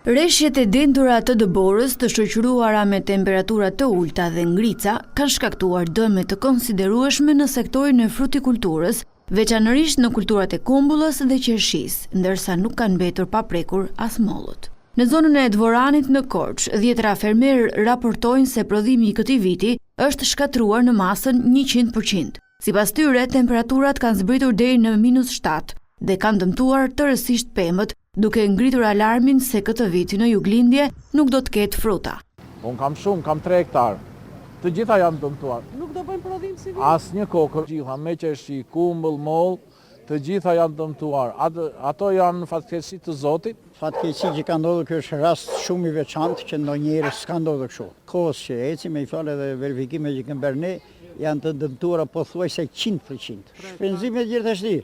Reshjet e dendura të dëborës të shoqëruara me temperatura të ulëta dhe ngrica kanë shkaktuar dëme të konsiderueshme në sektorin e frutikulturës, veçanërisht në kulturat e kumbullës dhe qershisë, ndërsa nuk kanë mbetur pa prekur as mollët. Në zonën e Dvoranit në Korçë, dhjetëra fermerë raportojnë se prodhimi i këtij viti është shkatërruar në masën 100%. Sipas tyre, temperaturat kanë zbritur deri në minus 7 dhe kanë dëmtuar tërësisht pemët, duke ngritur alarmin se këtë vit në juglindje nuk do të ketë fruta. Unë kam shumë, kam 3 hektar. Të gjitha janë dëmtuar. Nuk do bëjmë prodhim sivjet? Asnjë kokërr, gjitha me qershi, kumbull, mollë, të gjitha janë dëmtuar. Ato janë fatkeqësi të Zotit. Fatkeqësi që ka ndodhur, kjo është rast shumë i veçantë që ndonjëherë s'ka ndodhur kështu. Kohës që ecim, me një fjalë edhe verifikime që kemi bërë ne, janë të dëmtuara pothuajse 100%. Shpenzimet gjithashtu,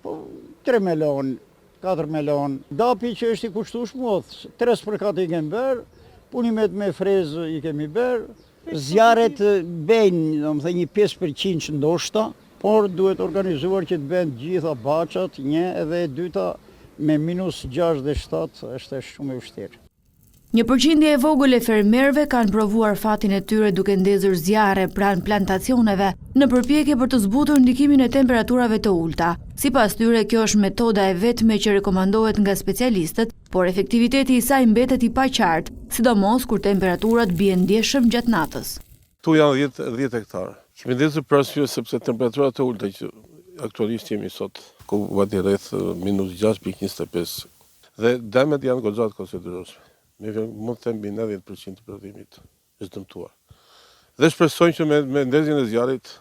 po 3 milion, 4 milion. Dapi që është i kushtueshëm, tre spërkatje i kemi bërë, punimet me frezë i kemi bërë, zjarret bëjnë, domethënë një 5% që ndoshta, por duhet organizuar që të bëhen gjitha baçat, një edhe e dyta me minus 6 dhe 7 është shumë e vështirë. Një përqindje e vogël e fermerëve kanë provuar fatin e tyre duke ndezur zjarre pranë plantacioneve në përpjekje për të zbutur ndikimin e temperaturave të ulëta. Sipas tyre, kjo është metoda e vetme që rekomandohet nga specialistët, por efektiviteti i saj mbetet i paqartë, sidomos kur temperaturat bien ndjeshëm gjatë natës. Këtu janë 10, 10 hektarë. Kemi ndezur për arsye sepse temperaturat e ulëta që aktualisht jemi sot, ku vati rreth minus 6.25 dhe dëmet janë goxha të konsiderueshme. Me mund të them mbi 90% të prodhimit është dëmtuar. Dhe shpresojmë që me, me ndezjen e zjarrit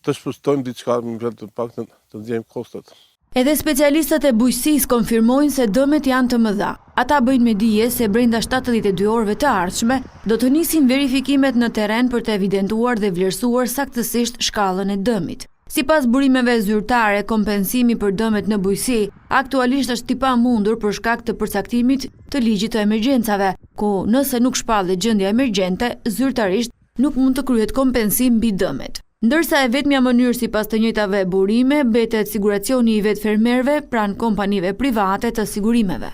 të shpëtojmë diçka, më fjalë të paktën të nxjerrim kostot. Edhe specialistët e bujqësisë konfirmojnë se dëmet janë të mëdha. Ata bëjnë me dije se brenda 72 orëve të ardhshme do të nisin verifikimet në terren për të evidentuar dhe vlerësuar saktësisht shkallën e dëmit. Sipas burimeve zyrtare, kompensimi për dëmet në bujqësi aktualisht është i pamundur për shkak të përcaktimit të ligjit të emergjencave, ku nëse nuk shpallet gjendja emergjente, zyrtarisht nuk mund të kryhet kompensim mbi dëmet. Ndërsa e vetmja mënyrë sipas të njëjtave burime mbetet siguracioni i vetë fermerëve pranë kompanive private të sigurimeve.